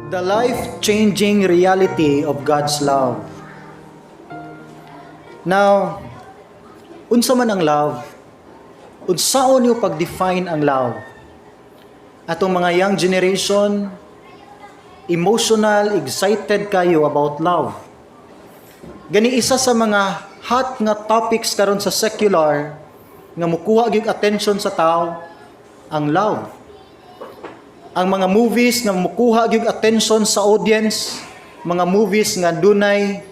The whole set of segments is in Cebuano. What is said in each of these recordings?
The life-changing reality of God's love. Now, unsa man ang love? Unsaon niyo pag-define ang love? Atong mga young generation, emotional, excited kayo about love. Gani isa sa mga hot nga topics karon sa secular nga mukuha gyud attention sa tao, ang love. Ang mga movies nga mukuha gyud attention sa audience, mga movies nga dunay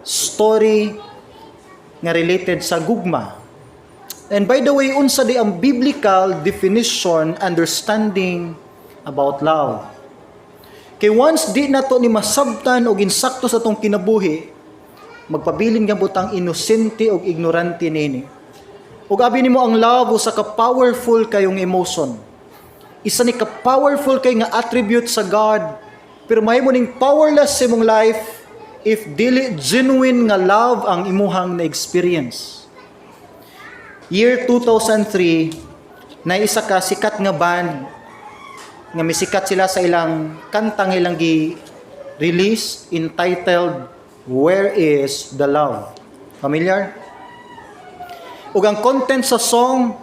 story nga related sa gugma. And by the way, unsa di ang biblical definition, understanding about love? Kay once di nato ni masabtan og insakto sa atong kinabuhi, magpabilin nga butang inosente og ignorante nini. Ug abi nimo, ang love usa ka powerful kayong emotion. Isa ni ka powerful kay nga attribute sa God. Pero mahimo ning powerless sa imong life if dili genuine nga love ang imuhang na-experience. Year 2003, na isa ka sikat nga band nga misikat sila sa ilang kantang ilang gi-release entitled "Where Is the Love?" Familiar? Ug ang content sa song,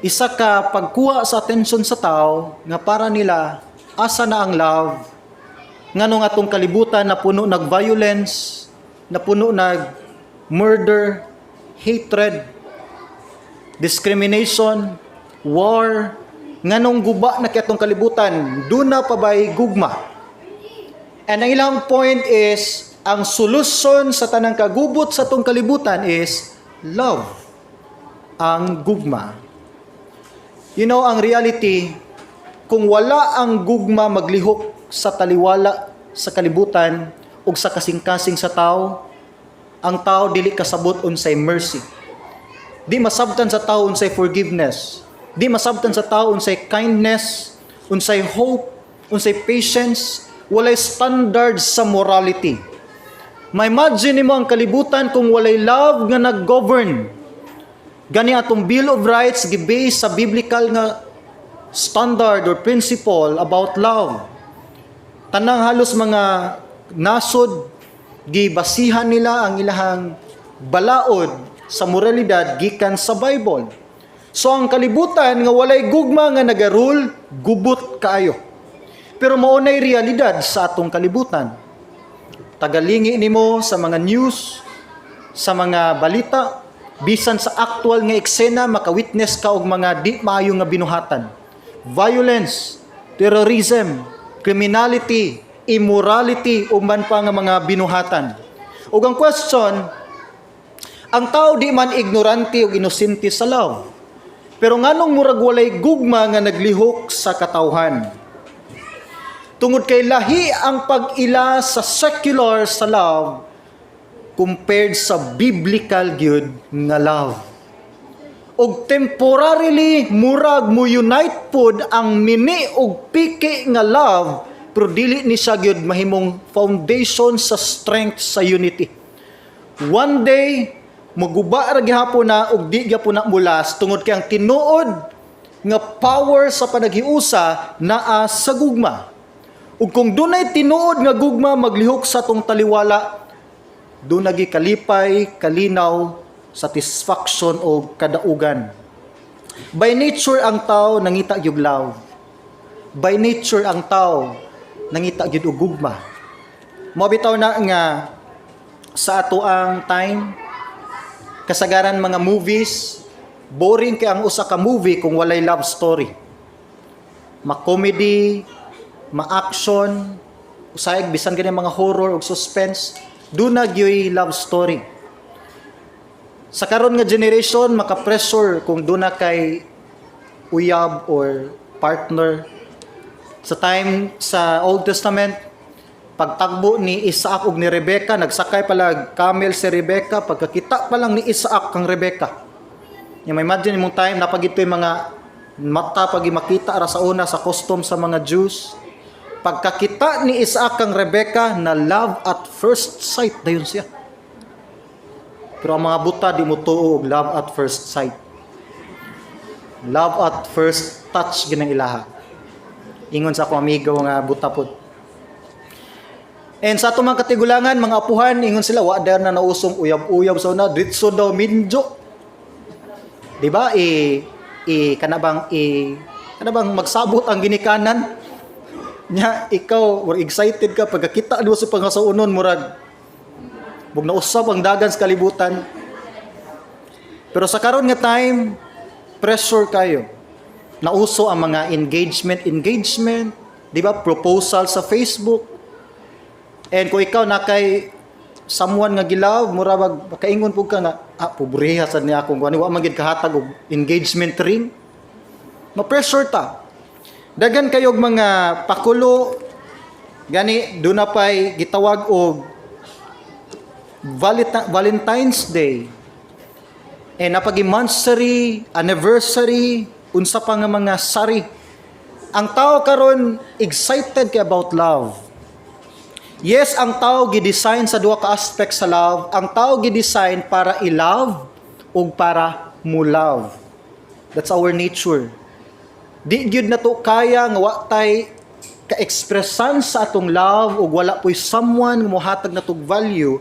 isa ka pagkuha sa atensyon sa tao nga para nila, asa na ang love, nganong atong kalibutan na puno nag violence, na puno nag murder, hatred, discrimination, war? Nganong guba na kay atong kalibutan? Duna pa ba'y gugma? And ang ilang point is ang solusyon sa tanang kagubot sa atong kalibutan is love, ang gugma. Ang reality, kung wala ang gugma maglihok sa taliwala sa kalibutan ug sa kasing-kasing sa tao, ang tao dili kasabot unsay mercy. Di masabtan sa tao unsay forgiveness. Di masabtan sa tao unsay kindness, unsay hope, unsay patience, walay standard sa morality. Ma-imagine nimo ang kalibutan kung walay love nga nag-govern. Gani atong Bill of Rights gi-base sa biblical nga standard or principle about love. Tanang halos mga nasod, gibasihan nila ang ilahang balaod sa moralidad gikan sa Bible. So ang kalibutan nga walay gugma nga nagarule, gubot kaayo. Pero mao nay realidad sa atong kalibutan. Tagalingi nimo sa mga news, sa mga balita, bisan sa actual nga eksena, maka-witness ka og mga di maayo nga binuhatan. Violence, terrorism, criminality, immorality, uban pa nga mga binuhatan. Ug ang question, ang tao di man ignorante ug inosente sa love. Pero nganong murag walay gugma nga naglihok sa katawhan? Tungod kay lahi ang pag-ila sa secular sa love compared sa biblical gyud nga love. Og temporarily murag mo unite pod ang mini og piki nga love, pero dili ni siya gyud mahimong foundation sa strength sa unity. One day maguba ra gihapon na ug di gyapon na mulas tungod kay ang tinuod nga power sa panaghiusa naa sa gugma. Ug kung dunay tinuod nga gugma maglihok sa atong taliwala, duna gyud kalipay, kalinaw, satisfaction o kadaugan. By nature, ang tao nangita gyud love. By nature, ang tao nangita gyud og gugma. Mao bitaw na nga sa ato ang time, kasagaran mga movies, boring kay ang usa ka movie kung walay love story. Ma-comedy, ma-action, usay bisan gani mga horror ug suspense, duna gyoy love story. Sa karon nga generation, maka-pressure kung duna kay uyab or partner. Sa time sa Old Testament, pagtagbo ni Isaac ug ni Rebecca, nagsakay pala camel si Rebecca, pagkakita pa lang ni Isaac kang Rebecca. Yung ma-imagine imong time, napagito yung mga mata pag makita ra sa una sa custom sa mga Jews. Pagkakita ni Isaac kang Rebecca, na love at first sight dayon siya. Pero ang mga buta di mo tuo og love at first sight. Love at first touch ginang ilaha. Ingon sa akong amigo nga buta pod. And sa atong mga katigulangan, mga apuhan, ingon sila, wa na nausong uyab-uyab sa una, ditso daw minjo. Di ba? I, i kana bang i kana bang magsabot ang ginikanan nya, ikaw or excited ka pagkakita mo sa pangasaunon, murag bug nausab ang dagan sa kalibutan. Pero sa karon nga time, pressure kayo. Nauso ang mga engagement engagement, di ba? Proposal sa Facebook. And kung ikaw na kay someone nga gi-love, mura bag makaingon pud ka nga, "Ah, pobreha sad niya akong kuan, wa man gid kahatag og engagement ring." Ma-pressure ta. Daghan kayog mga pakulo gani, duna pay gitawag og Valentine's Day. And napagi monthsary, anniversary, unsa pa nga mga sari. Ang tao karon excited kay about love. Yes, ang tao gi-design sa duha ka aspect sa love. Ang tao gi-design para i-love ug para mo-love. That's our nature. Di gyud nato kaya nga wa tay ka-expressan sa atong love ug wala po'y someone nga mohatag natog value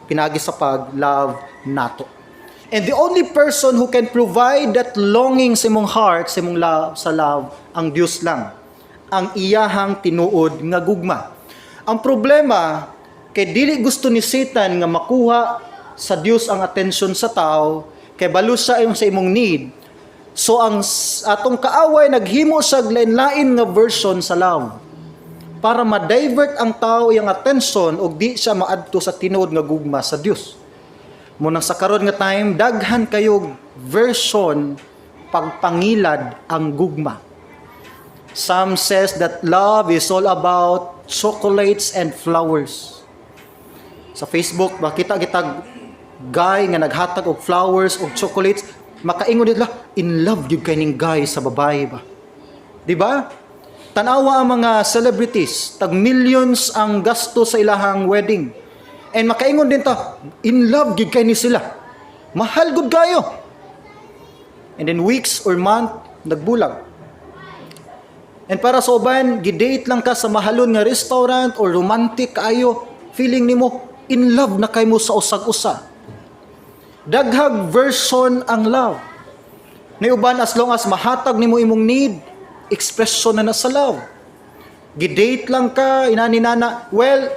pinagi sa pag-love nato. And the only person who can provide that longing sa imong heart, sa imong love, sa love, ang Dios lang. Ang iyahang tinuod nga gugma. Ang problema, kay dili gusto ni Satan nga makuha sa Dios ang atensyon sa tao, kay balo sa imong sa imong need. So ang atong kaaway naghimo sa lain-lain nga version sa love para ma-divert ang tao iyang attention ug di siya maadto sa tinuod nga gugma sa Dios. Mao nang sa karon nga time, daghan kayog version pagpangilad ang gugma. Some says that love is all about chocolates and flowers. Sa Facebook, makita kitag guy nga naghatag og flowers og chocolates, makaingon nila, "In love gyud kay ning guy sa babae ba?" Di ba? Tanawa ang mga celebrities, tag millions ang gasto sa ilahang wedding. And makaingon din ta, "In love gyud kay ni sila. Mahal gud kayo." And then weeks or month, nagbulag. And para sa uban, gidate lang ka sa mahalon nga restaurant or romantic kaayo, feeling nimo in love na kay mo sa usag-usa. Daghag version ang love. Ni uban, as long as mahatag nimo imong need, expression na na sa love. Gidate lang ka, inani nana. Well,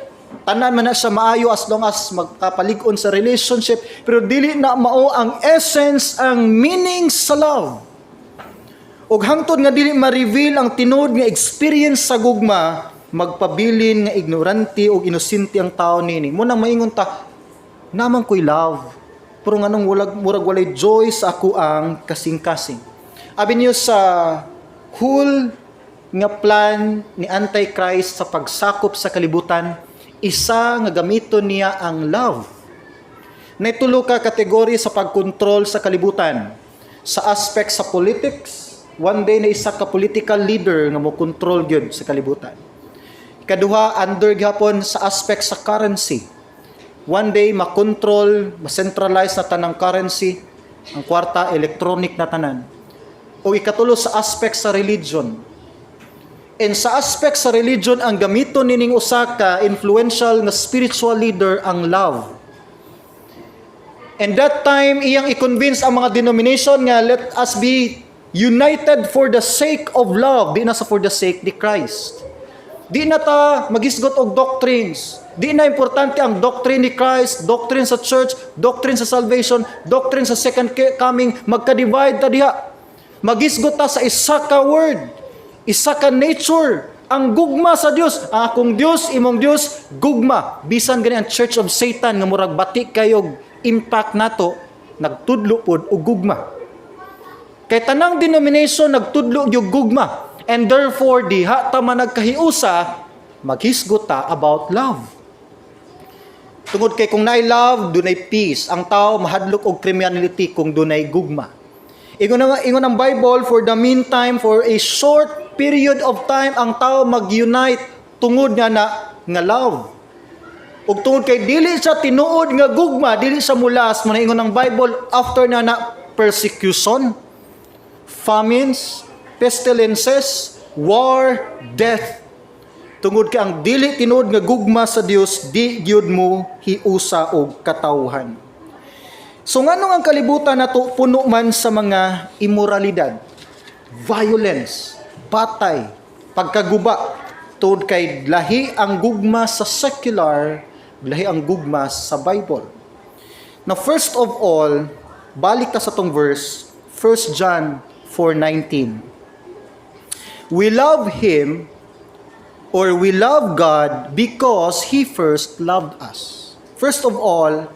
tanan man na siya maayo as long as magkapalig-on sa relationship, pero dili na mao ang essence, ang meaning sa love. Ug hangtod nga dili ma-reveal ang tinuod nga experience sa gugma, magpabilin nga ignorante ug inosente ang tao nini. Mao nang maingon ta, "Naa man ko'y love. Pero nganong walag, murag walay joy sa ako ang kasing-kasing?" Abi niyo sa whole nga plan ni Antichrist sa pagsakop sa kalibutan, isa nga gamiton niya ang love. Nay tulo ka kategory sa pagkontrol sa kalibutan. Sa aspect sa politics, one day na isa ka political leader nga mo control gyud sa kalibutan. Kaduha, under gihapon sa aspect sa currency. One day makontrol, ma-centralize na tanang currency, ang kwarta electronic na tanan. O ikatulo, sa aspect sa religion. And sa aspect sa religion, ang gamiton nining usa ka influential nga spiritual leader ang love. And that time, iyang i-convince ang mga denomination nga let us be united for the sake of love, di na sa for the sake ni Christ. Di na ta magisgot og doctrines. Di na importante ang doctrine ni Christ, doctrine sa church, doctrine sa salvation, doctrine sa second coming, magka-divide ta diha. Magisgot ta sa isa ka word, isa ka nature, ang gugma sa Dios. Ang akong Dios, imong Dios, gugma. Bisan gani ang Church of Satan nga murag bati kayog impact nato, nagtudlo pod og gugma. Kay tanang denomination nagtudlo og gugma. And therefore, diha ta man nagkahiusa, maghisgot ta about love. Tungod kay kung naay love, dunay peace. Ang tao mahadlok og criminality kung dunay gugma. Ingon nga ingon ang Bible, for the meantime, for a short period of time, ang tao mag-unite tungod nga na nga love. Ug tungod kay dili sa tinuod nga gugma, dili sa mulas mo na, ingon ang Bible, after na na persecution, famines, pestilences, War, death. Tungod kay ang dili tinuod nga gugma sa Dios, di gyud mo hiusa og katawhan. So nganong ang kalibutan nato puno man sa mga imoralidad, violence, patay, pagkaguba, tungod kay lahi ang gugma sa secular, lahi ang gugma sa Bible. Now, first of all, balik ta sa tong verse, 1 John 4:19. We love Him or we love God because He first loved us. First of all,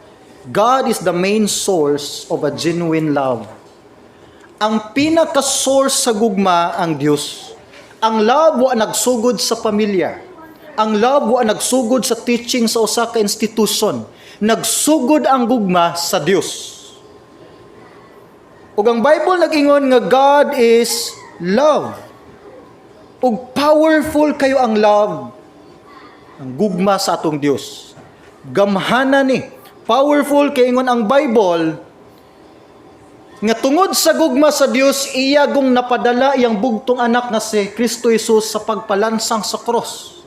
God is the main source of a genuine love. Ang pinaka-source sa gugma ang Dios. Ang love wa nagsugod sa pamilya. Ang love wa nagsugod sa teaching sa usa ka institution. Nagsugod ang gugma sa Dios. Ug ang Bible nag-ingon nga God is love. Ug powerful kayo ang love, ang gugma sa atong Dios. Gamhana ni. Powerful kay ingon ang Bible nga tungod sa gugma sa Dios, iya gung napadala iyang bugtong anak nga si Kristo Jesus sa pagpalansang sa cross.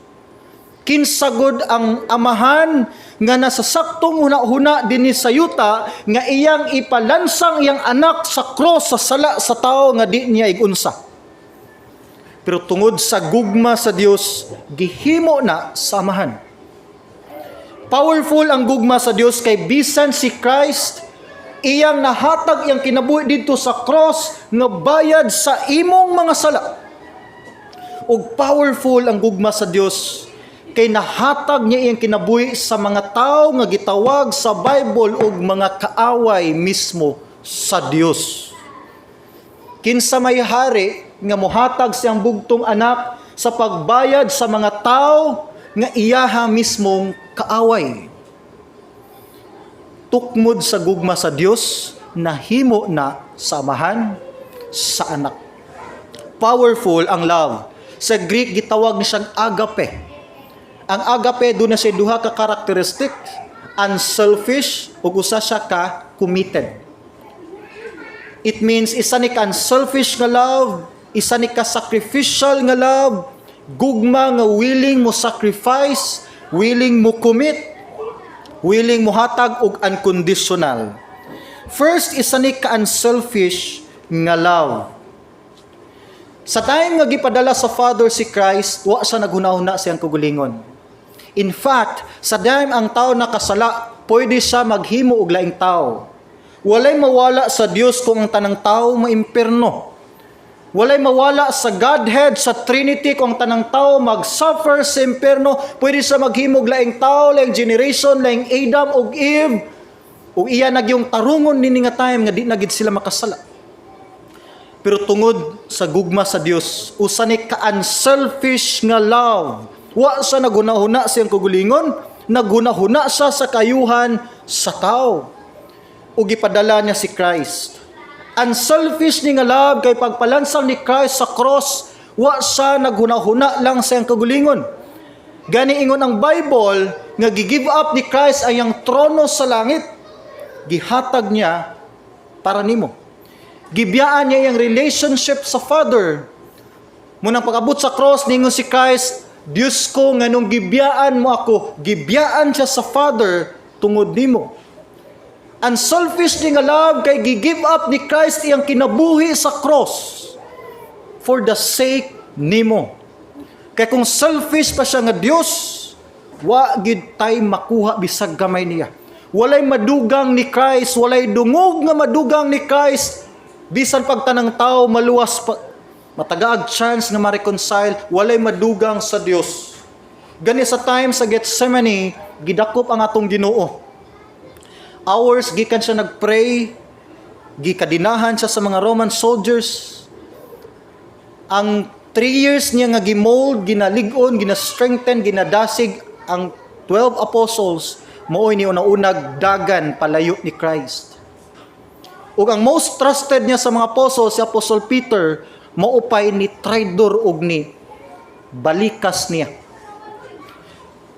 Kinsa gud ang amahan nga nasa saktong huna-huna dinhi sa yuta nga iyang ipalansang iyang anak sa cross sa sala sa tao nga di niya igunsa? Pero tungod sa gugma sa Dios, gihimo na sa amahan. Powerful ang gugma sa Dios kay bisan si Christ, iyang nahatag iyang kinabuhi didto sa cross nga bayad sa imong mga sala. Ug powerful ang gugma sa Dios kay nahatag niya iyang kinabuhi sa mga tao nga gitawag sa Bible og mga kaaway mismo sa Dios. Kinsa may hari nga mohatag siyang bugtong anak sa pagbayad sa mga tao nga iyaha mismong kaaway? Tukmod sa gugma sa Dios, nahimo na sa amahan, sa anak. Powerful ang love. Sa Greek, gitawag ni siyang agape. Ang agape, duna siya duha ka characteristic: unselfish ug usa siya ka committed. It means isa ni ka unselfish nga love, isa ni ka sacrificial nga love, gugma nga willing mo sacrifice, willing mo commit, willing mo hatag og unconditional. First, isa ni ka unselfish nga love. Sa time nga gipadala sa Father si Christ, wa siya naghunahuna siyang kaugalingon. In fact, sa time ang tao nakasala, pwede siya maghimo og laing tao. Walay mawala sa Dios kung ang tanang tao maimpierno. Walay mawala sa Godhead, sa Trinity, kung ang tanang tao mag-suffer sa impierno. Pwede siya maghimog laing tao, laing generation, laing Adam ug Eve. Ug iya nagyong tarungon nini nga time nga di na gid sila makasala. Pero tungod sa gugma sa Dios, usa ni ka unselfish nga love. Wa sa naghunahuna siyang kaugalingon, naghunahuna siya sa kayuhan sa tao. Ug gipadala niya si Christ. Unselfish ni nga love kay pagpalansang ni Christ sa cross, wa siya naghunahuna lang sa iyang kaugalingon. Gani ingon ang Bible nga gi-give up ni Christ ang iyang trono sa langit. Gihatag niya para nimo. Gibiyaan niya iyang relationship sa Father. Munang pag-abot sa cross, ningon si Christ, "Diyos ko, nganong gibiyaan mo ako?" Gibiyaan siya sa Father tungod nimo. Unselfish ni nga love kay gi-give up ni Christ iyang kinabuhi sa cross for the sake nimo. Kay kung selfish pa siya nga Dios, wa gid tay makuha bisag gamay niya. Walay madugang ni Christ, walay dungog nga madugang ni Christ. Bisan pag tanang tao maluwas pa, matagaag chance nga ma-reconcile, walay madugang sa Dios. Gani sa time sa Gethsemane, gidakop ang atong Ginoo. Hours gikan siya nagpray, gikadinahan siya sa mga Roman soldiers. Ang 3 years niya nga gimold, ginalig-on, gina-strengthen, ginadasig ang 12 apostles, mao'y ni una-unag dagan palayo ni Christ. Ug ang most trusted niya sa mga apostles, si Apostle Peter, maupay ni traidor og ni balikas niya.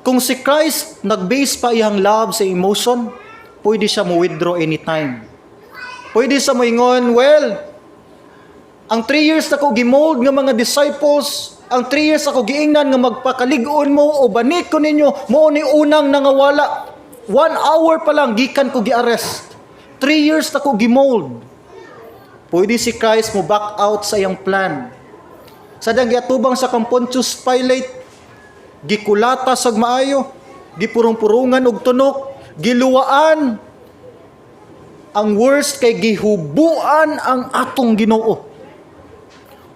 Kung si Christ nag-base pa iyang love sa emotion, pwede siya mo withdraw anytime. Pwede siya moingon, "Well, Ang 3 years nako gimold nga mga disciples, ang 3 years ako giingnan nga magpakalig-on mo o banik ko ninyo, mao ni unang nangawala. One hour pa lang gikan ko gi-arrest. 3 years nako gimold. Pwede si Christ mo back out sa iyang plan. Sa dang giatubang sa kang Pontius Pilate, gikulata sag maayo, gipurong-purungan og tunok, giluwaan. Ang worst kay gihubuan ang atong Ginoo.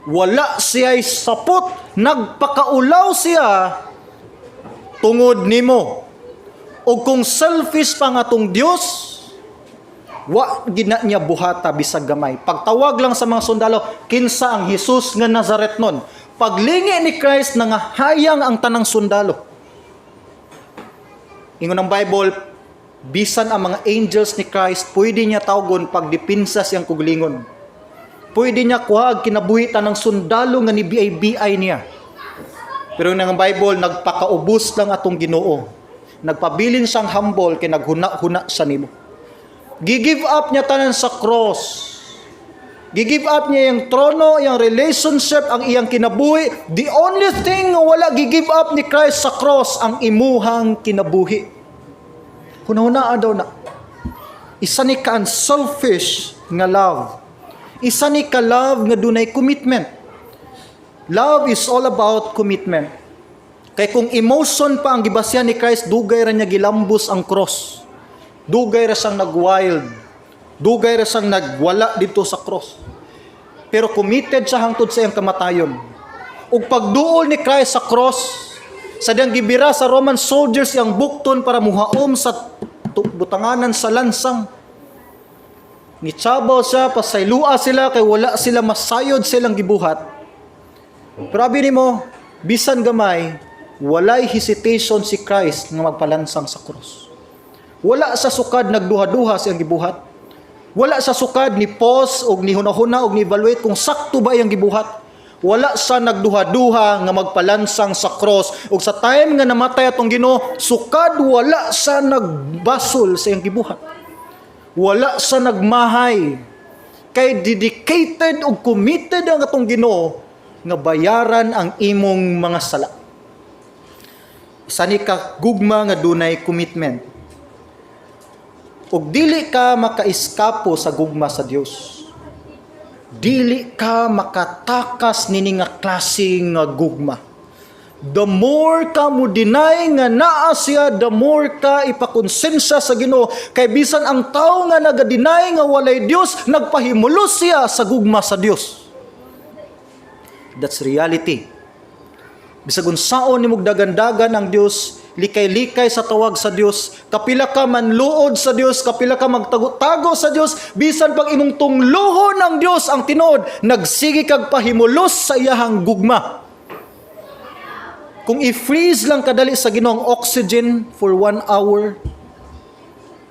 Wala siya'y sapot, nagpakaulaw siya tungod nimo. O kung selfish pa nga atong Dios, wa gina niya buhata bisag gamay. Pagtawag lang sa mga sundalo, "Kinsa ang Jesus nga Nazaret nun?" Paglingi ni Christ, nangahayang ang tanang sundalo. Ingon ang Bible, bisan ang mga angels ni Christ, pwede niya tawgon pagdipinsa siyang kuglingon. Pwede niya kuhag kinabuhi ng sundalo nga ni BIBI niya. Pero nang Bible, nagpakaubos lang atong Ginoo. Nagpabilin siyang humble kay naghuna-huna sa nimo. Gi-give up niya tanan sa cross. Gi-give up niya yung trono, yung relationship, ang iyang kinabuhi. The only thing nga wala gi-give up ni Christ sa cross, ang imuhang kinabuhi. Huna-hunaa daw na. Isa ni ka unselfish nga love. Isa ni ka love nga dunay commitment. Love is all about commitment. Kay kung emotion pa ang gibasyan ni Christ, dugay ra niya gilambos ang cross. Dugay ra siyang nag-wild. Dugay ra siyang nagwala dito sa cross. Pero committed siya hangtod sa iyang kamatayon. Ug pagduol ni Christ sa cross, sa diyang gibira sa Roman soldiers iyang bukton para muhaom sa butanganan sa lansang. Nitsabaw siya, pasaylua sila kay wala sila masayod silang gibuhat. Pero abi nimo, bisan gamay, walay hesitation si Christ nga magpalansang sa cross. Wala sa sukad nagduha-duha siyang gibuhat. Wala sa sukad ni pause og ni hunahuna og ni evaluate kung sakto ba iyang gibuhat. Wala sa nagduha-duha nga magpalansang sa cross ug sa time nga namatay atong Ginoo, sukad wala sa nagbasol sa iyang gibuhat. Wala sa nagmahay. Kay dedicated ug committed ang atong Ginoo nga bayaran ang imong mga sala. Isa ni ka gugma nga dunay commitment. Ug dili ka makaiskapo sa gugma sa Dios. Dili ka makatakas nini nga klase nga gugma. The more ka mo deny nga naa siya, the more ka ipakonsensya sa Ginoo. Kay bisan ang tao nga naga-deny nga walay Dios, nagpahimulos siya sa gugma sa Dios. That's reality. Bisag unsaon nimog dagan-dagan ang Dios, likay-likay sa tawag sa Dios, kapila ka manluod sa Dios, kapila ka magtago-tago sa Dios, bisan pag imong tungluhon ang Dios ang tinuod, nagsige kag pahimulos sa iyahang gugma. Kung i-freeze lang kadali sa Ginoo ang oxygen for one hour,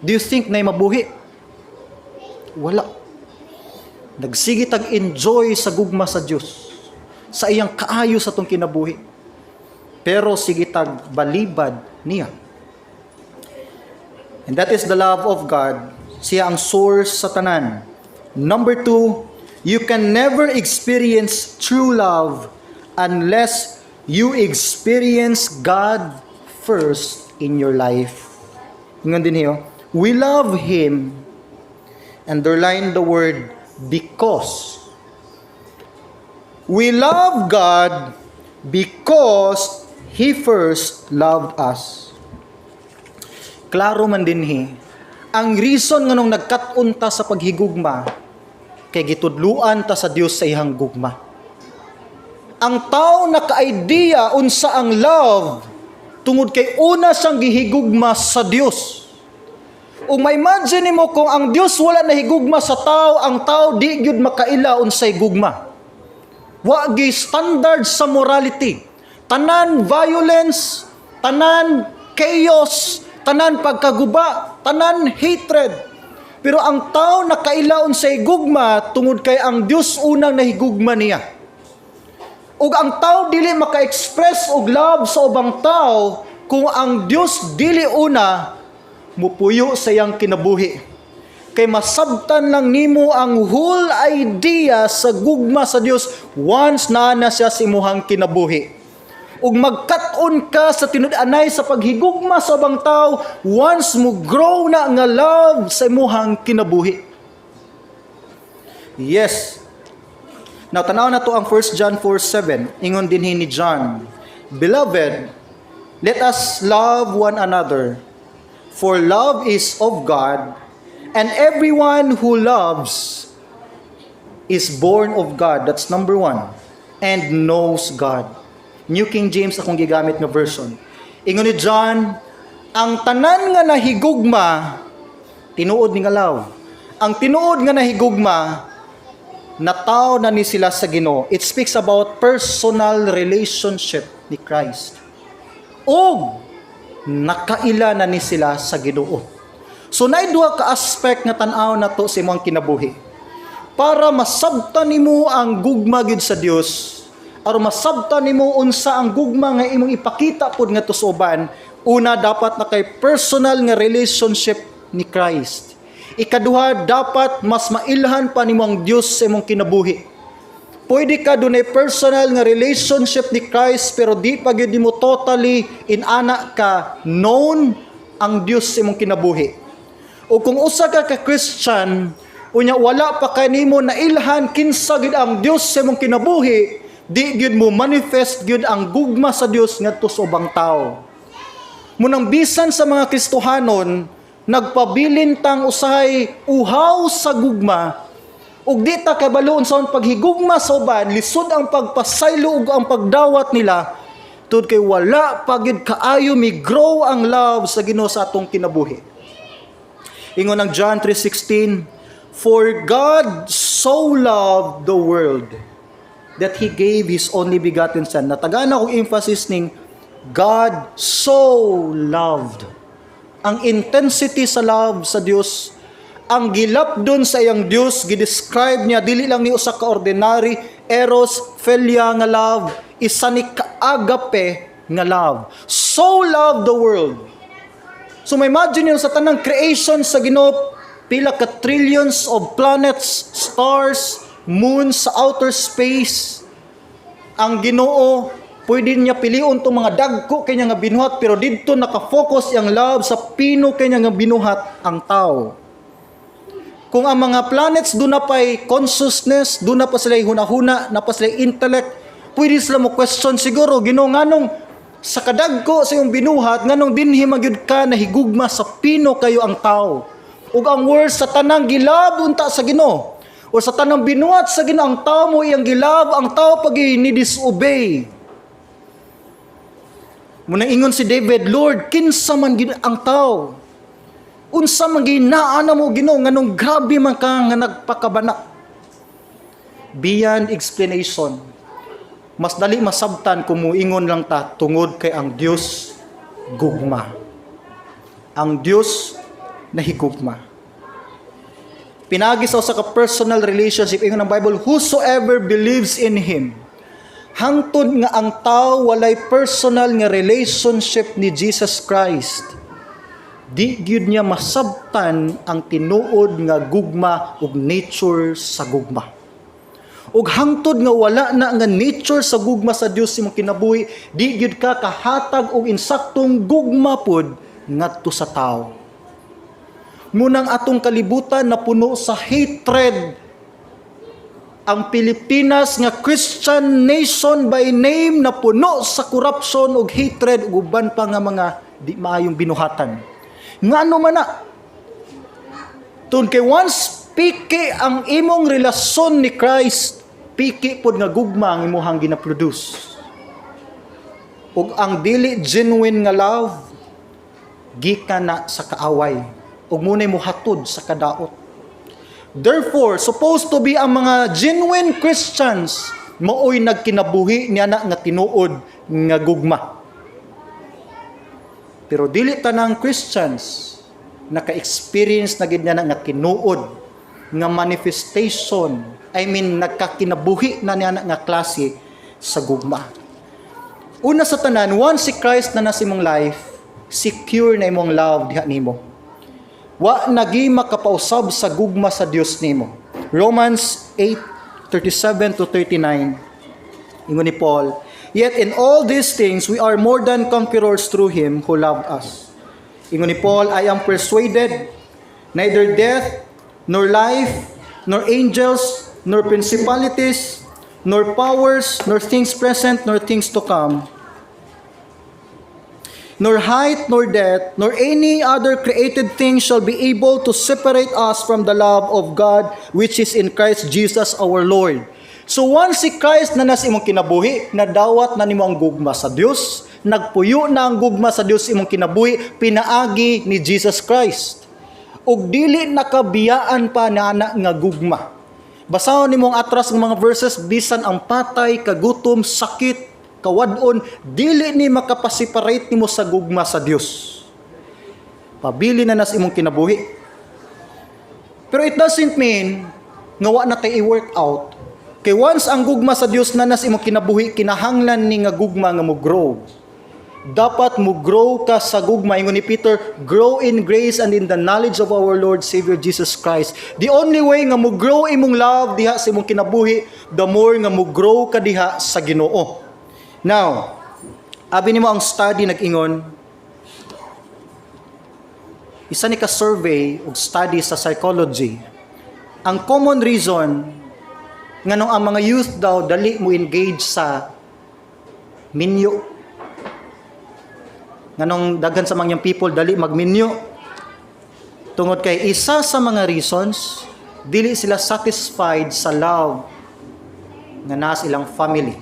do you think na mabuhi? Wala. Nagsige tag enjoy sa gugma sa Dios, sa iyang kaayo sa atong kinabuhi. Pero sige tag balibad niya. And that is the love of God. Siya ang source sa tanan. Number two, you can never experience true love unless you experience God first in your life. Ingon din hiyo, we love Him. Underline the word "because." We love God because He first loved us. Klaro man dinhi, ang reason nganong nagkat-on ta sa paghigugma, kay gitudluan ta sa Dios sa iyang gugma. Ang tao naka-idea unsa ang love tungod kay una siyang gihigugma sa Dios. Ug ma-imagine nimo kung ang Dios wala nahigugma sa tao, ang tao di gyud makaila unsay gugma. Wa gi standard sa morality. Tanan violence, tanan chaos, tanan pagkaguba, tanan hatred. Pero ang tao nakaila unsay gugma tungod kay ang Dios unang nahigugma niya. Ug ang tao dili maka-express og love sa ubang tao kung ang Dios dili una mupuyo sa iyang kinabuhi. Kay masabtan lang nimo ang whole idea sa gugma sa Dios once naa na siya sa imuhang kinabuhi. Ug magkat-on ka sa tinud-anay sa paghigugma sa ubang tao once mo grow na nga love sa imuhang kinabuhi. Yes. Now, tanaw nato ang 1 John 4:7. Ingon dinhi ni John, "Beloved, let us love one another, for love is of God, and everyone who loves is born of God." That's number one. "And knows God." New King James akong gigamit nga version. Ingon ni John, ang tanan nga nahigugma, tinuod ni nga love. Ang tinuod nga nahigugma, natawo na ni sila sa Ginoo. It speaks about personal relationship ni Christ. Og nakaila na ni sila sa Ginoo. So naay duha ka aspect nga tan-aw nato sa imong kinabuhi. Para masabtan nimo ang gugma gid sa Dios, aron masabtan nimo unsa ang gugma nga imong ipakita pod ngadto sa uban, una, dapat na kay personal nga relationship ni Christ. Ikaduha, dapat mas mailhan pa nimo ang Dios sa imong kinabuhi. Pwede ka dunay personal nga relationship ni Christ pero di pa gyud nimo totally inana ka known ang Dios sa imong kinabuhi. O kung usa ka ka Christian, unya wala pa kanimo nailhan kinsa gid ang Dios sa imong kinabuhi, di gyud mo manifest gyud ang gugma sa Dios ngadto sa ubang tawo. Munang bisan sa mga Kristohanon, nagpabilin tang usahay uhaw sa gugma, ug di ta kabalo unsaon paghigugma sa uban, lisod ang pagpasaylo ug ang pagdawat nila tungod kay wala pa gyud kaayo mi grow ang love sa Ginoo sa atong kinabuhi. Ingon ang John 3:16, "For God so loved the world that He gave His only begotten Son." Natagaan akong emphasis ning "God so loved." Ang intensity sa love sa Dios, ang gilapdon sa iyang Dios, gidescribe niya dili lang ni usa ka ordinary eros, philia nga love, isa ni ka-agape nga love. So loved the world. So may imagine yun sa tanang creation sa Ginoo, pila ka trillions of planets, stars, moons sa outer space. Ang Ginoo, pwede niya pilion tong mga dagko kanya nga binuhat, pero didto nakafocus ang love sa pino kanya nga binuhat, ang tao. Kung ang mga planets duna pa'y consciousness, duna pa sila hunahuna, na pa sila intellect, pwede sila mo question siguro, "Ginoo, nganong sa kadagko sa iyong binuhat, nganong dinhi magyud ka nahigugma sa pino kayo, ang tao?" Ug ang words sa tanang gi-love unta sa Ginoo o sa tanang binuhat sa Ginoo, ang tao mo iyang gi-love, ang tao pag ni disobey. Munang ingon si David, "Lord, kinsa man gid ang tao? Unsa man ginaa na mo, Ginoo, nganong grabe man ka nga nagpakabana?" Beyond explanation. Mas dali masabtan kung muingon lang ta tungod kay ang Dios gugma. Ang Dios nahigugma. Pinagi sa usa ka personal relationship, ingon ng Bible, "Whosoever believes in Him." Hangtod nga ang tao walay personal nga relationship ni Jesus Christ, di gyud niya masabtan ang tinuod nga gugma ug nature sa gugma. Ug hangtod nga wala na nga nature sa gugma sa Dios imong kinabuhi, di gyud ka kahatag og insaktong gugma pod ngadto sa tawo. Munang atong kalibutan na puno sa hatred. Ang Pilipinas nga Christian nation by name na puno sa corruption ug hatred ug uban pa nga mga di maayong binuhatan. Ngano man na? Tungod kay once piki ang imong relasyon ni Christ, piki pod nga gugma ang imuhang gina-produce. Ug ang dili genuine nga love gikan na sa kaaway ug muna'y muhatod sa kadaot. Therefore, supposed to be ang mga genuine Christians maoy nagkinabuhi niya na nga tinuod nga gugma. Pero dili tanang Christians naka-experience na gid niya na nga tinuod nga manifestation, I mean, nagkakinabuhi na niya na nga klase sa gugma. Una sa tanan, once si Christ na nasa imong life, secure na imong love diha nimo. Wa nagi makapausab sa gugma sa Dios nimo. Romans 8:37 to 39. Ingon ni Paul, "Yet in all these things we are more than conquerors through Him who loved us." Ingon ni Paul, "I am persuaded neither death, nor life, nor angels, nor principalities, nor powers, nor things present, nor things to come, nor height, nor depth, nor any other created thing shall be able to separate us from the love of God which is in Christ Jesus our Lord." So once si Christ na nas imong kinabuhi, nadawat na nimo ang gugma sa Dios, nagpuyo na ang gugma sa Dios imong kinabuhi pinaagi ni Jesus Christ. Ug dili nakabiyaan pa na ana nga gugma. Basahon nimo ang atras ng mga verses, bisan ang patay, kagutom, sakit, kawad-on, dili ni makapa-separate nimo sa gugma sa Dios. Pabili na nas imong kinabuhi. Pero it doesn't mean nga wa na tay i-work out. Kay once ang gugma sa Dios na nas imong kinabuhi, kinahanglan ni nga gugma nga mo grow. Dapat mo grow ka sa gugma. Ingon ni Peter, "Grow in grace and in the knowledge of our Lord Savior Jesus Christ." The only way nga mo grow imong love diha sa imong kinabuhi, the more nga mo grow ka diha sa Ginoo. Now, abi nimo ang study nag-ingon, isa ni ka survey ug study sa psychology. Ang common reason nganong ang mga youth daw dali mo engage sa minyo, nganong daghan sa mga young people dali magminyo, tungod kay isa sa mga reasons, dili sila satisfied sa love nga naa sa ilang family.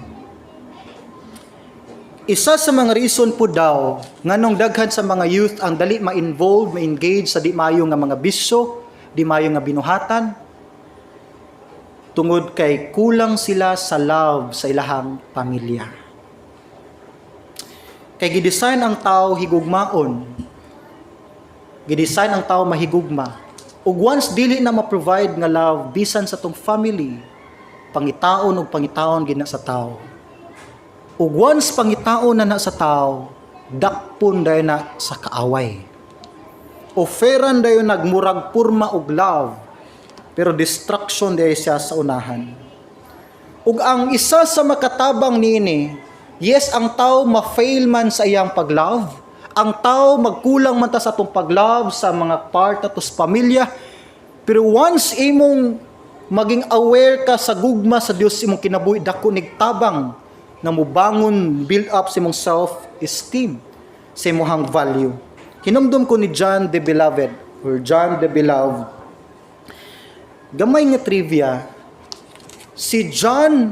Isa sa mga reason po daw nganong daghan sa mga youth ang dali ma-involve, ma-engage sa di maayo nga mga bisyo, di maayo nga binuhatan, tungod kay kulang sila sa love sa ilahang pamilya. Kay gidesign ang tao higugmaon. Gidesign ang tao mahigugma. Ug once dili na ma-provide nga love bisan sa tong family, pangitaon ug pangitaon gina sa tao. Ug once pangitaon na na sa tao, dakpon dayon na sa kaaway. Offeran dayon nagmurag purma og love, pero destruction dayon siya sa unahan. Ug ang isa sa makatabang niini, yes, ang tao ma-fail man sa iyang pag-love, ang tao magkulang man ta sa atong pag-love sa mga part atos pamilya, pero once imong maging aware ka sa gugma sa Dios imong kinabuhi, dako nig tabang nga mubangon, build up sa imong self-esteem, sa imong value. Hinumdum ko ni John the Beloved or John the Beloved. Gamay nga trivia, si John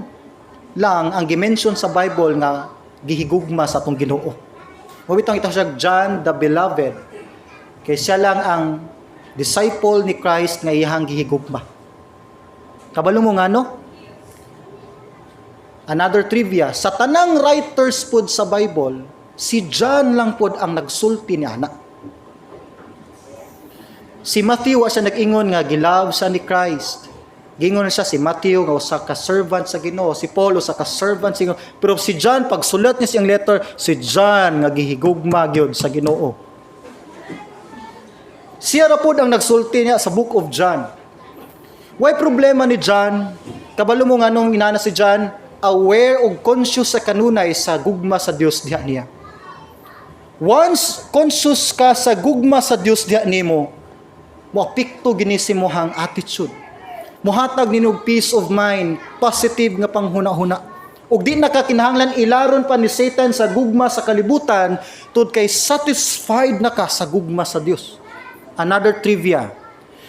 lang ang gimension sa Bible nga gihigugma sa atong Ginoo. Mao bitang ito siya John the Beloved. Kay siya lang ang disciple ni Christ nga iyang gihigugma. Kabalo mo nga, no? Another trivia, sa tanang writers pod sa Bible, si John lang pod ang nagsulti ni ana. Si Matthew wa siya nag-ingon nga gilove siya ni Christ. Gingon siya si Matthew nga usa ka servant sa Ginoo, si Paul usa ka servant sa Ginoo. Pero si John, pagsulat niya siyang letter, si John nga gihigugma gyud sa Ginoo. Siya ra pod ang nagsulti niya sa Book of John. Why problema ni John? Kabalo mo nga nung inana si John, aware og conscious sa kanunay sa gugma sa Dios diha niya. Once conscious ka sa gugma sa Dios diha nimo, moapekto gini sa imong attitude. Muhatag nimo og peace of mind, positive nga panghuna-huna. Ug di na ka kinahanglan ilaron pa ni Satan sa gugma sa kalibutan tud kay satisfied na ka sa gugma sa Dios. Another trivia.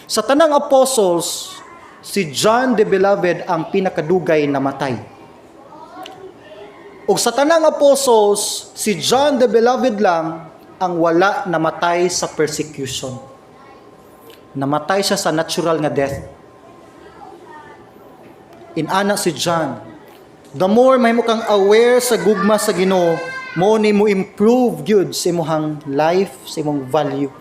Sa tanang apostles, si John the Beloved ang pinakadugay namatay. Ug sa tanang apostles, si John the Beloved lang ang wala namatay sa persecution. Namatay siya sa natural nga death. Inana si John. The more may mo kang aware sa gugma sa Ginoo, mo ni mo improve gyud sa imong life, sa imong value.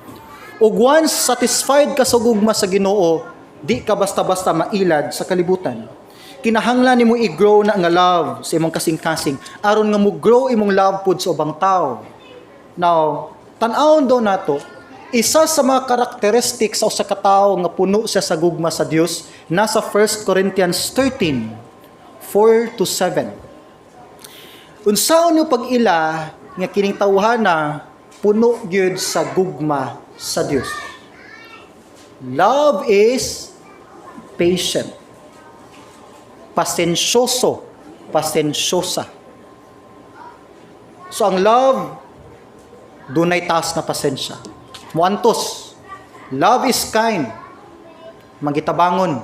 Ug once satisfied ka sa gugma sa Ginoo, di ka basta-basta mailad sa kalibutan. Kinahanglan nimo i-grow na nga love sa imong kasing-kasing aron nga mo grow imong love pud sa ubang tao. Now, tan-awon daw nato Isa sa mga characteristics sa usa ka tawo nga puno siya sa gugma sa Dios nasa 1 Corinthians 13, 4 to 7. Unsaon nyo pag-ila nga kining tawhana puno gyud sa gugma sa Dios? Love is patient. Pasensyoso, pasensyosa. So ang love, dunay taas na pasensya. Muantos. Love is kind. Magitabangon.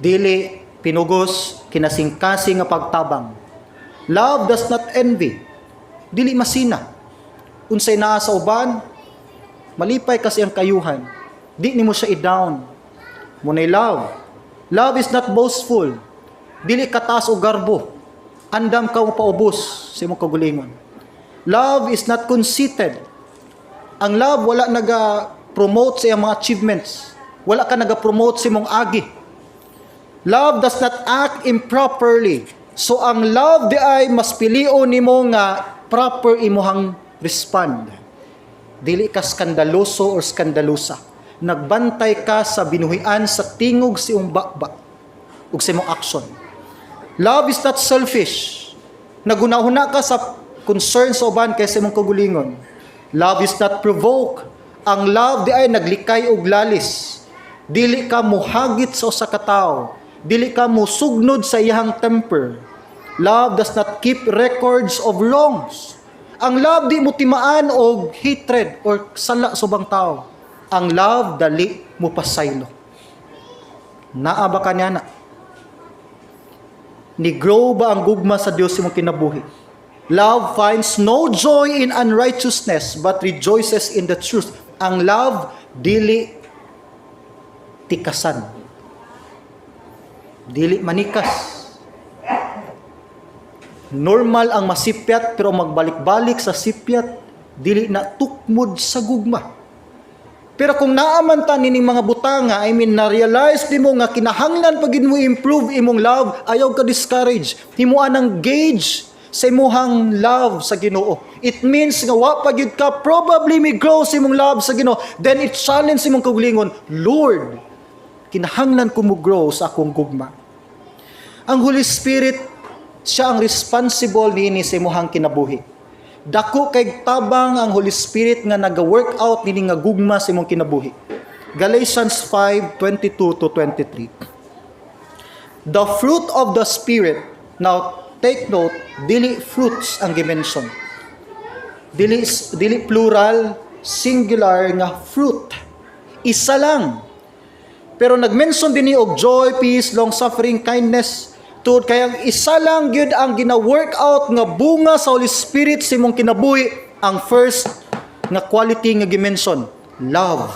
Dili pinugos, kinasingkasing nga pagtabang. Love does not envy. Dili masina. Unsay naa sa uban, malipay kasi ang kayuhan. Di nimo siya i-down. Munay love. Love is not boastful. Dili kataas o garbo. Andam ka mo paubos sa imong kagulingon. Love is not conceited. Ang love, wala naga-promote sa iyang mga achievements. Wala ka naga-promote sa imong agi. Love does not act improperly. So ang love di ay mas pilion nimo nga proper imuhang respond. Dili ka skandaloso or skandalosa. Nagbantay ka sa binuhian sa tingog sa imong baba ug sa imong action. Love is not selfish. Nagunahuna ka sa concern sa uban kaysa imong kagulingon. Love is not provoked. Ang love di ay naglikay og lalis. Dili ka muhagit sa usa ka tawo. Dili ka musugnod sa iyang temper. Love does not keep records of wrongs. Ang love, di mo timaan og hatred or sala sa ubang tao. Ang love, dali mo pasaylo. Naa ba ka niya na? Ni-grow ba ang gugma sa Dios imong kinabuhi? Love finds no joy in unrighteousness but rejoices in the truth. Ang love, dili tikasan. Dili manikas. Normal ang masipyat, pero magbalik-balik sa sipyat, dili na tukmod sa gugma. Pero kung naaman ta nining mga butanga, I mean, na-realize nimo nga kinahanglan pag mo improve imong love, ayaw ka discourage. Himuan ang gauge sa imuhang love sa Ginoo. It means nga wa pa gyud ka probably may grow sa imong love sa Ginoo. Then it challenge imong kaugalingon, "Lord, kinahanglan ko mo grow sa akong gugma." Ang Holy Spirit, siya ang responsible niini sa imuhang kinabuhi. Dako kay tabang ang Holy Spirit nga naga-work out nini nga gugma sa imong kinabuhi. Galatians 5:22 to 23. The fruit of the Spirit, now take note, dili fruits ang gimension. Dili plural, singular nga fruit. Isa lang. Pero nag-mention din ni og joy, peace, long suffering, kindness. Tungod kay ang isa lang gyud ang gina-work out nga bunga sa Holy Spirit sa imong kinabuhi, ang first nga quality nga gimension, love.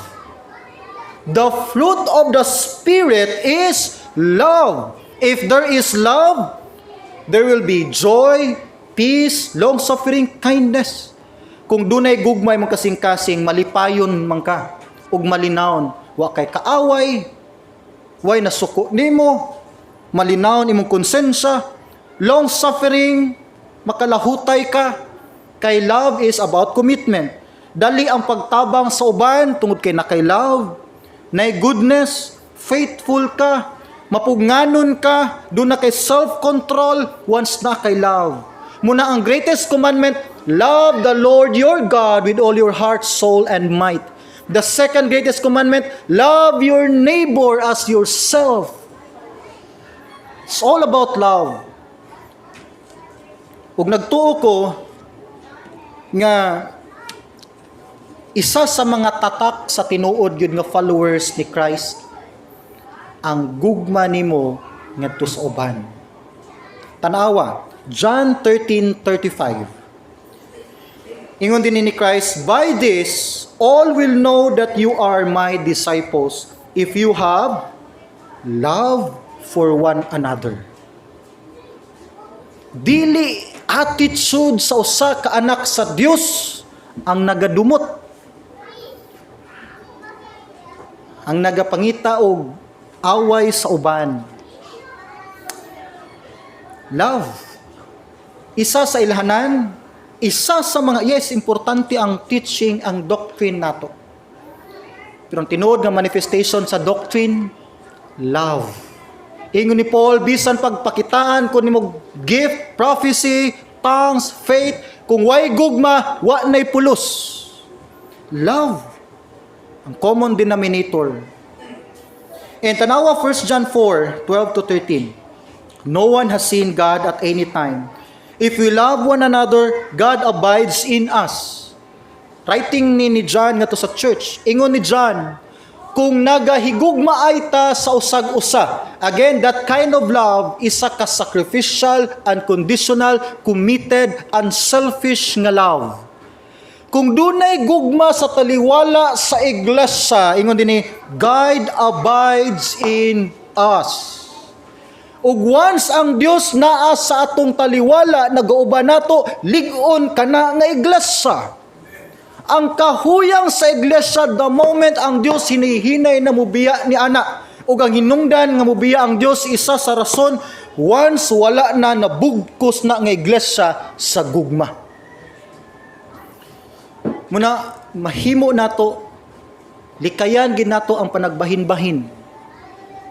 The fruit of the Spirit is love. If there is love, there will be joy, peace, long-suffering, kindness. Kung dunay gugmay mong kasing-kasing, malipayon man ka ug malinawon, wa kay kaaway, way nasuko nimo, malinawon imong konsensya, long-suffering, makalahutay ka, kay love is about commitment. Dali ang pagtabang sa uban tungod kay nakay love, nay goodness, faithful ka, mapugnganon ka, duna kay self-control once na kay love. Muna ang greatest commandment, love the Lord your God with all your heart, soul, and might. The second greatest commandment, love your neighbor as yourself. It's all about love. Ug nagtuo ko nga isa sa mga tatak sa tinuod gyud nga followers ni Christ ang gugma nimo ngadto sa uban. Tanawa, John 13:35. Ingon din ni Christ, "By this all will know that you are my disciples, if you have love for one another." Dili attitude sa usa ka anak sa Dios ang nagadumot, ang nagapangita og away sa uban. Love. Isa sa ilhanan, isa sa mga, yes, importante ang teaching, ang doctrine nato. Pero ang tinuod nga manifestation sa doctrine, love. Ingon ni Paul, bisan pagpakitaan ko nimo gift, prophecy, tongues, faith, kung way gugma, wa nay pulos. Love. Ang common denominator. And tanawa 1 John 4, 12 to 13. No one has seen God at any time. If we love one another, God abides in us. Writing ni John ngadto sa church. Ingon ni John, kung nagahigugmaay ta sa usag-usa. Again, that kind of love is a ka-sacrificial, unconditional, committed, unselfish nga love. Kung dunay gugma sa taliwala sa iglesia, ingon dinhi, God abides in us. Ug once ang Dios naa sa atong taliwala, nagauban nato, lig-on kana nga iglesia. Ang kahuyang sa iglesia the moment ang Dios hinihinay na mubiya ni ana, ug ang hinungdan nga mubiya ang Dios, isa sa rason, once wala na, nabugkos na nga iglesia sa gugma. Muna mahimo nato, likayan gid nato ang panagbahin-bahin.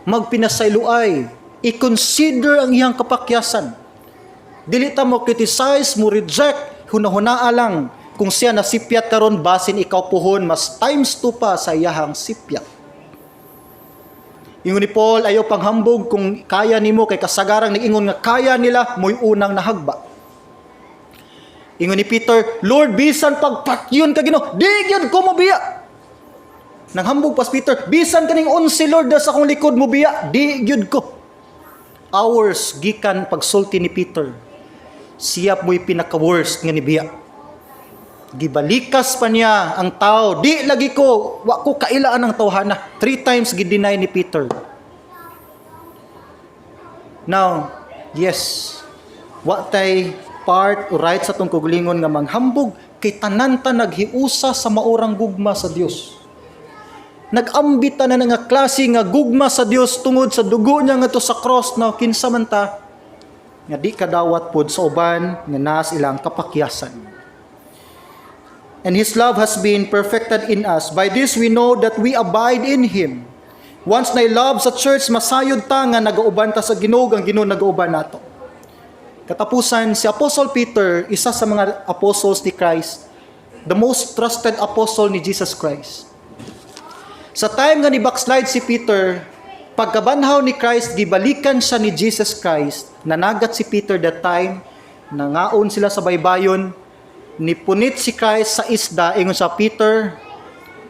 Magpinasayloay, i-consider ang iyang kapakyasan. Dili ta mo criticize, mo reject, hunahunaa lang kung siya nasipyat karon, basin ikaw puhon mas times two pa sa iyahang sipyat. Ingon ni Paul, ayaw panghambog kung kaya nimo, kay kasagarang nag-ingon nga kaya nila, mo'y unang nahagba. Ingon ni Peter, "Lord, bisan pagpatyon ka Ginoo, di gyud ko mobiya." Nanghambog pas Peter, "Bisan kaning 11, Lord, sa akong likod mobiya, di gyud ko." Hours gikan pagsulti ni Peter, siya mo'y pinaka-worst nga nibiya. Gibalikas pa niya ang tao. "Di lagi ko, wa ko kailaan ang tawhana." Three times gi-deny ni Peter. Now, yes, wa tay part o right sa atong kaugalingon nga manghambog kay tanan ta naghiusa sa maorang gugma sa Dios. Nag-ambit ta na nga klase nga gugma sa Dios tungod sa dugo niya ngadto sa cross na kinsa man ta nga di kadawat pod sa uban nga naas ilang kapakyasan. And His love has been perfected in us. By this we know that we abide in Him. Once na love sa church, masayod ta nga nagauban ta sa Ginoo, ang Ginoo nagauban nato. Katapusan, si Apostle Peter, isa sa mga apostles ni Christ, the most trusted apostle ni Jesus Christ. Sa time nga ni backslide si Peter, pagkabanhaw ni Christ, gibalikan siya ni Jesus Christ. Nanagat si Peter that time, nangaon sila sa baybayon, nipunit si Christ sa isda, ingon sa Peter,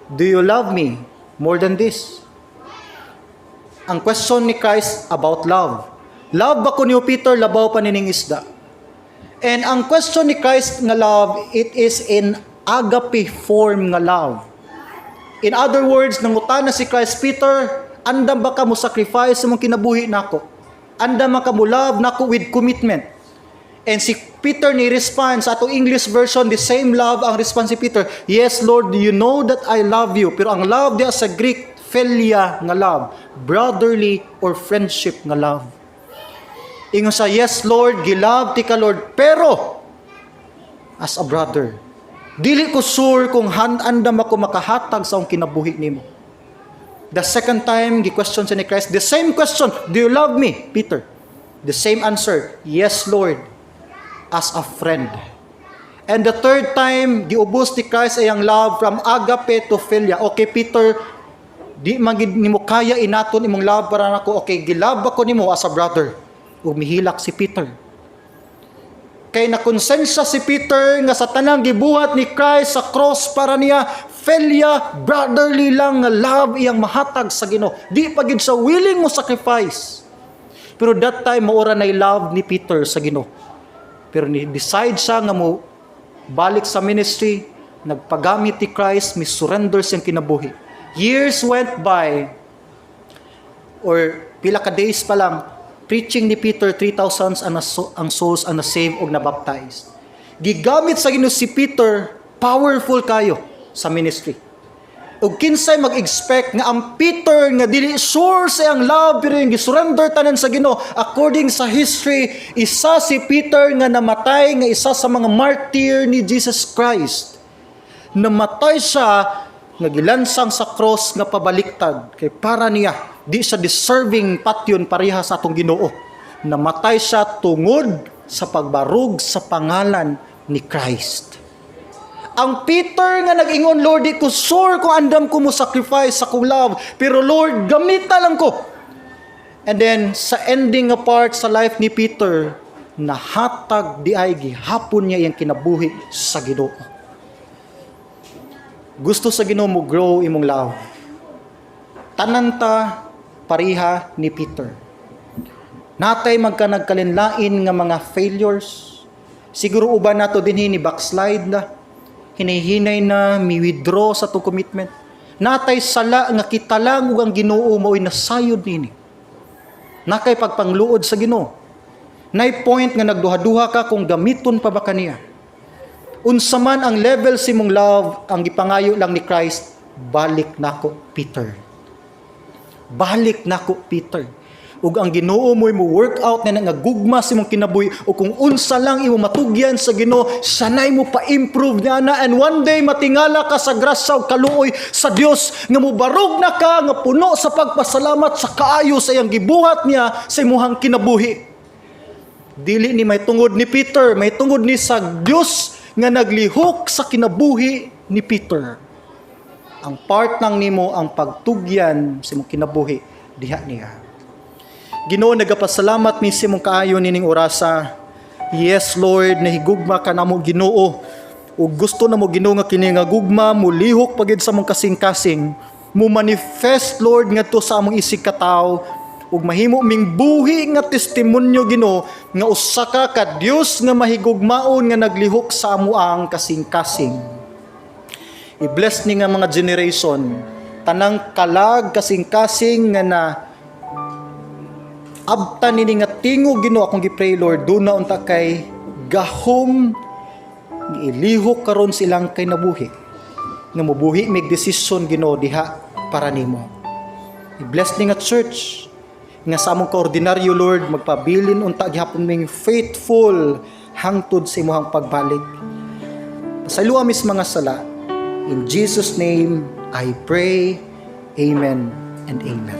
"Do you love me more than this?" Ang question ni Christ about love. Love ba ko niyo, Peter, labaw pa nining isda? And ang question ni Christ nga love, it is in agape form nga love. In other words, nangutana si Christ, "Peter, andam ba ka mo sacrifice sa mong kinabuhi nako? Andam ba ka mo love nako with commitment?" And si Peter ni response sa atong English version, the same love ang response si Peter. "Yes, Lord, you know that I love you." Pero ang love diya sa Greek, philia nga love, brotherly or friendship nga love. Ingon sa, "Yes, Lord, gilove ti ka, Lord, pero as a brother, dili ko sure kung andam ako makahatag sa akong kinabuhi nimo." The second time, gi-question siya ni Christ, the same question, "Do you love me, Peter?" The same answer, "Yes, Lord, as a friend." And the third time, giubos ni Christ ay ang love from agape to philia. "Okay, Peter, di man gid nimo kaya inaton imong love para nako. Okay, gilove ako nimo as a brother." Ug mihilak si Peter. Kay nakonsensya si Peter nga sa tanang gibuhat ni Christ sa cross para niya, philia, brotherly lang nga love iyang mahatag sa Ginoo. Di pa gid sa willing mo sacrifice. Pero that time, maura na love ni Peter sa Ginoo. Pero ni decide siya nga mo balik sa ministry, nagpagamit ni Christ, mi surrender siyang kinabuhi. Years went by, or pila ka days pa lang, preaching ni Peter, 3,000 ang souls ang na-save og na-baptized. Gigamit sa Ginoo si Peter, powerful kayo sa ministry. Ug kinsay mag-expect nga ang Peter nga dili sure sa iyang love pero yung gisurrender tanan sa Ginoo, according sa history, isa si Peter nga namatay nga isa sa mga martyr ni Jesus Christ. Namatay siya Nga gilansang sa cross nga pabaliktad kay para niya di siya deserving patyon pareha sa atong Ginoo. Namatay siya tungod sa pagbarug sa pangalan ni Christ. Ang Peter nga nag-ingon, "Lord, di ko sure kung andam ko mo sacrifice sa akong love, pero Lord, gamita lang ko." And then, sa ending nga part sa life ni Peter, nahatag diay gihapon niya iyang kinabuhi sa Ginoo. Gusto sa Ginoo mo grow imong love. Tanan ta pareha ni Peter. Natay magkanagkalinlain nga mga failures. Siguro uban nato dinhi ni backslide na. Hinahinay na mi-withdraw sa atong commitment. Natay sala nga kita lang ug ang Ginoo mao'y nasayod nini. Nakay pagpangluod sa Ginoo. Nay point nga nagduha-duha ka kung gamiton pa ba kaniya. Unsa man ang level sa imong love, ang gipangayo lang ni Christ, "Balik nako, Peter. Balik nako, Peter." Ug ang Ginoo mo'y mo work out na nga gugma sa imong kinabuhi o kung unsa lang imo matugyan sa Ginoo, sanay mo pa-improve niya na, and one day matingala ka sa grasya ug kaluoy sa Dios nga mobarog na ka nga puno sa pagpasalamat sa kaayo sa iyang gibuhat niya sa imuhang kinabuhi. Dili ni may tungod ni Peter, may tungod ni sa Dios nga naglihok sa kinabuhi ni Peter. Ang part lang nimo ang pagtugyan sa imong kinabuhi diha niya. Ginoo, nagapasalamat mi sa imong kaayo nining orasa. Yes, Lord, nahigugma ka namo, Ginoo. Ug gusto namo, Ginoo, nga kini nga gugma mulihok pagid sa among kasing-kasing, mo manifest, Lord, ngadto sa among isig katawo ug mahimo ming buhi nga testimonyo, Ginoo, nga usa ka ka Dios nga mahigugmaon nga naglihok sa amoang kasing-kasing. I-bless ni nga mga generation, tanang kalag, kasing-kasing nga na abtan nini nga tingog, Ginoo, akong gi-pray, Lord, duna unta kay gahom giilihok karon silang kinabuhi nga mobuhi mig desisyon, Ginoo, diha para nimo. I-bless ni nga church nga sa among kaordinaryo, Lord, magpabilin unta gihapon ming faithful hangtod sa imuhang pagbalik. Pasayloa mis mga sala. In Jesus' name I pray. Amen and amen.